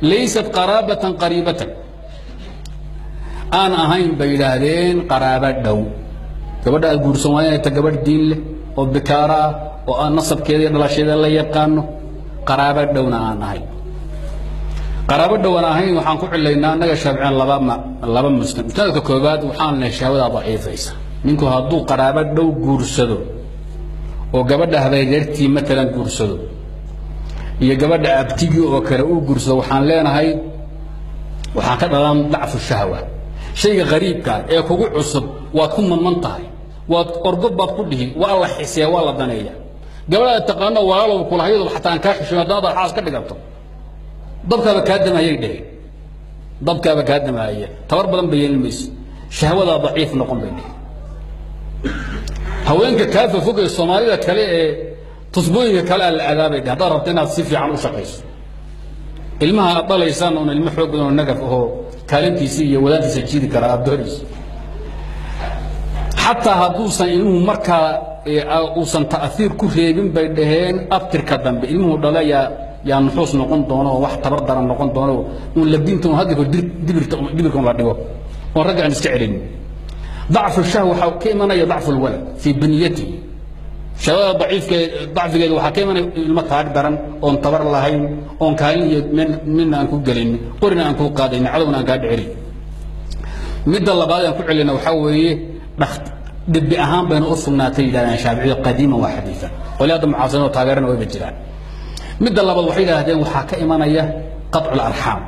Laysat qaraabatan qariibatan, aan ahayn bay yidhaahdeen qaraabo dhow. Gabadha aad guursan waa inay ta gabadh diin leh oo bikaaro ah oo aan nasabkeeda iyo dhalasheeda la yaqaano, qaraabo dhowna aan ahayn. Qaraabo dhowan ahayn waxaan ku cilaynaa annaga shaaficiyaan laba muslim. Mustadka koobaad waxaan lehay shahwadaa daciifaysa. Ninku hadduu qaraabo dhow guursado oo gabadha habeereertii matalan guursado iyo gabadha abtigii oo kale uu guursado, waxaan leenahay waxaan ka dhalan dacfu shahwa. Shayga qariibka ee kugu cusub waad ku manman tahay, waad orgob baad ku dhihi, waa la xiseeya, waa la daneeya. Gabadha aad taqaano walaalow kulahayado xataa aan kaa xishoon haddaad xaas ka dhigato, dabkaaba kaa damahayay dheheen, dabkaaba kaa damahaya, tabar badan bay yeelin mayso, shahwadaa daciif noqon bay dheheen. Haweenka kaa fofog ee Soomaalida kale ee tusbooyinka kale aa la adaabay dheh haddaad rabto inaad si fiican u shaqayso. Ilmaha aad dhalaysaan oon ilmo xoog badan oo nagaf ahoo kaalintiisa iyo wadaantiisa jiidi karaa aad doonayso, xataa hadduusan ilmuhu markaa uusan ta'hiir ku reebin bay dhaheen, abtirka dambe ilmuhu dhale yaa nuxuus noqon doono oo wax tabar daran noqon doono, uun labdinta un hadda kor dibirta dibirka un la dhigo oon ragga aan iska celinin. Dacfu shahwa waxaa ka imanaya dacfu lwalad fii biniyatihi. Shahwada daciifke dacfigeeda waxaa ka imanaya ilmo taag daran oon tabar lahayn, oon kaalin iyo midna aan ku gelin, qorina aan kuu qaadayn, cadowna aan kaa dhicelin. Midda labaad aan ku celina waxaa weeye dhibi ahaan bayna u sugnaatay yidhahdeen Shaaficiyo qadiiman waa xadiian, qolya hadda mucaasiriin oo taageerana wayba jiraan. Midda labaad waxay yidhaahdeen waxaa ka imanaya qaطcu larxaam,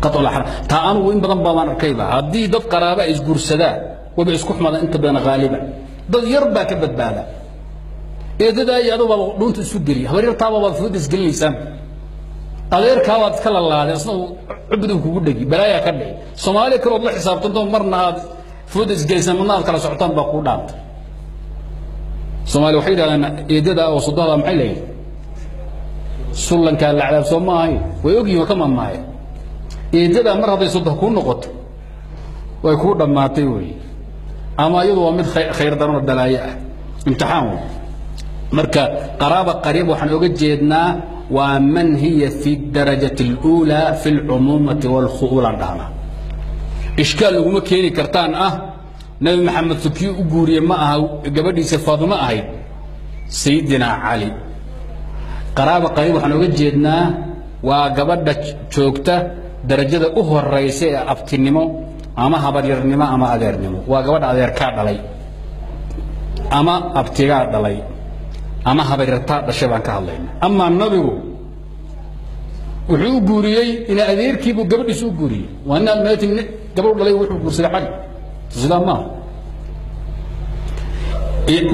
qaطcu larxaam. Taa anugu in badan baa baan arkayba, haddii dad qaraaba ay isguursadaan wayba isku xumaadaan inta badan, haaliban dad yar baa ka badbaada. Eedadaa iyo adugu baaba dhuunta isu geliya, habaryartaaba baad fuud isgelinaysaan, adeerkaabaad iska lalaaday, asna cubdu kugu dhegi, balaayaa ka dhici. Soomaali kalood la xisaabtanto marna aad fuuda isgelisaan, marna aad kala socotaan baa kuu dhaantay. Soomaali waxay yidhahdaan eedada oo sodohda maxay leeyihin sullankaa lacdaab, soo ma ahayn? Way ogyihin, waa ka mamaaye. Eedadaa mar hadday sodoh kuu noqoto way kuu dhammaatay wey, ama iyadu waa mid khayr daran oo balaayo ah, imtixaan wey. Marka qaraaba qariib waxaan oga jeednaa waa man hiya fi darajati اlأuulى fi اlcumuumati wاlkhu'uulaan dhahnaa. Ishkaal laguma keeni kartaan ah Nebi Maxamed sukii u guuriye ma aha gabadhiisa Faadimo ahayd Sayidina Cali. Qaraaba qariib waxaan oga jeednaa waa gabadha joogta darajada u horaysa ee abtinimo ama habaryarnimo ama adeernimo, waa gabadha adeerkaa dhalay ama abtigaa dhalay ama habaryartaa dhashay baan ka hadlayna. Amaa nabigu wuxuu u guuriyey ina adeerkiibuu gabadhiisa u guuriyey, waa nin aad gabadh dhalay wuxuu guursaday Cali, sidaa maaha?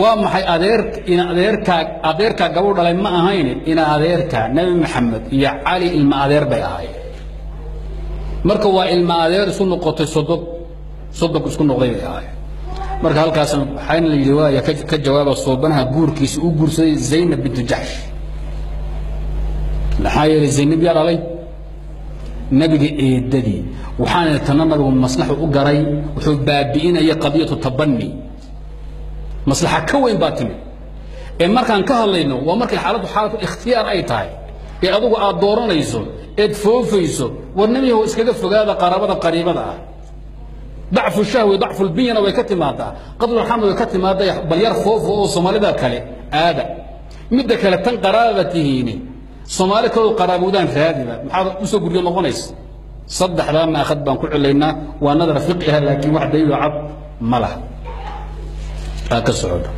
Waa maxay adeer? Ina adeerkaa, adeerkaa gabadh dhalay ma ahayn ina adeerkaa. Nebi Maxamed iyo Cali ilma adeer bay ahaayeen, marka waa ilma adeer isu noqotay sodog, sodog isku noqday bay ahaayeen. Marka halkaas waxaana la yidhi waaya ka jawaaba soobanaha guurkiisa u guursaday Zaynab bintu Jaxsh, maxaa yeelay Zaynab yaa dhalay? Nabiga eedadii. Waxaana tana nabigu maslaxu u garay, wuxuu baabi'inaya qadiyatu tabani, maslaxa ka weyn baa timid. Ee markaan ka hadlayno waa markay xaaladdu xaalatu ikhtiyaar ay tahay ee adugu aad dooranayso eed foofayso. War nimiyahu iskaga fogaada qaraabada qariibada ah, dacfu shahwi dacfu lbinyana way ka timaadaa, qadlulxamd way ka timaadaa, bal yar foofo oo Soomaalida kale aada. Midda kale tan qaraababa tihiine Soomaali kaloo qaraabowdaan raadiba, maxaad usoo guryo noqonaysa? Saddexdaa maahad baan ku celaynaa, waa nadar fiqiha, laakiin wax daliilo cad ma laha. Aa ka socdo.